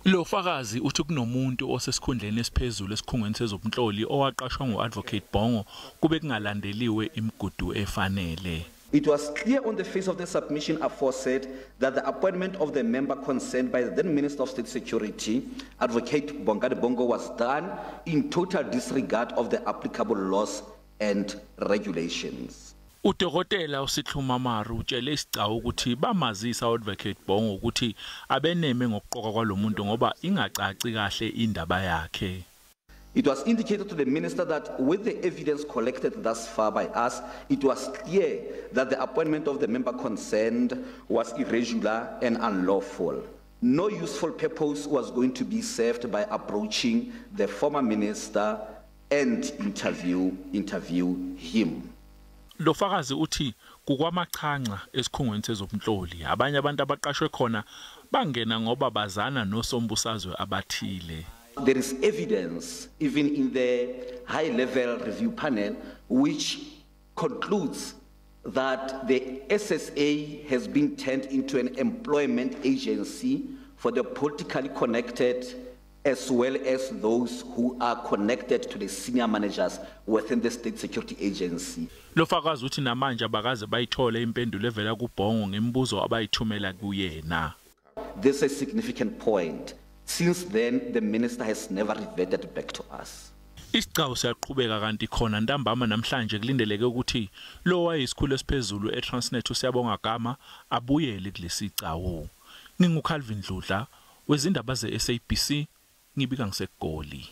Lo fakazi uthi kunomuntu osesikhundleni esiphezulu esikhungweni sezobunhloli owaqashwa ngu-Advocate Bongo kube kungalandeliwe imigudu efanele. It was clear on the face of the submission aforesaid that the appointment of the member concerned by the then Minister of State Security, Advocate Bongani Bongo, was done in total disregard of the applicable laws and regulations. Udokotela uSitlhuma Maru utshele isigcawu ukuthi bamazisa uAdvocate Bongo ukuthi abeneme ngokuqoka kwalomuntu ngoba ingacaci kahle indaba yakhe. It was indicated to the minister that with the evidence collected thus far by us, it was clear that the appointment of the member concerned was irregular and unlawful. No useful purpose was going to be served by approaching the former minister and interview him. Lo fakazi uthi kukwamachanca esikhungweni sezobunhloli abanye abantu abaqashwe khona bangena ngoba bazana nosombusazwe abathile. There is evidence, even in the high-level review panel, which concludes that the SSA has been turned into an employment agency for the politically connected as well as those who are connected to the senior managers within the State Security Agency. Lo fakazi uthi namanje abakaze bayithole impendulo evela kuBhongo ngemibuzo abayithumela kuyena. This is a significant point. Since then, the minister has never reverted back to us. Isigcawu siyaqhubeka kanti khona ntambama namhlanje kulindeleke ukuthi lo wayisikhulu esiphezulu eTransnet uSiyabonga Gama abuyele kulesi sigcawu. NginguCalvin Dludla wezindaba ze-SABC, ngibika ngiseGoli.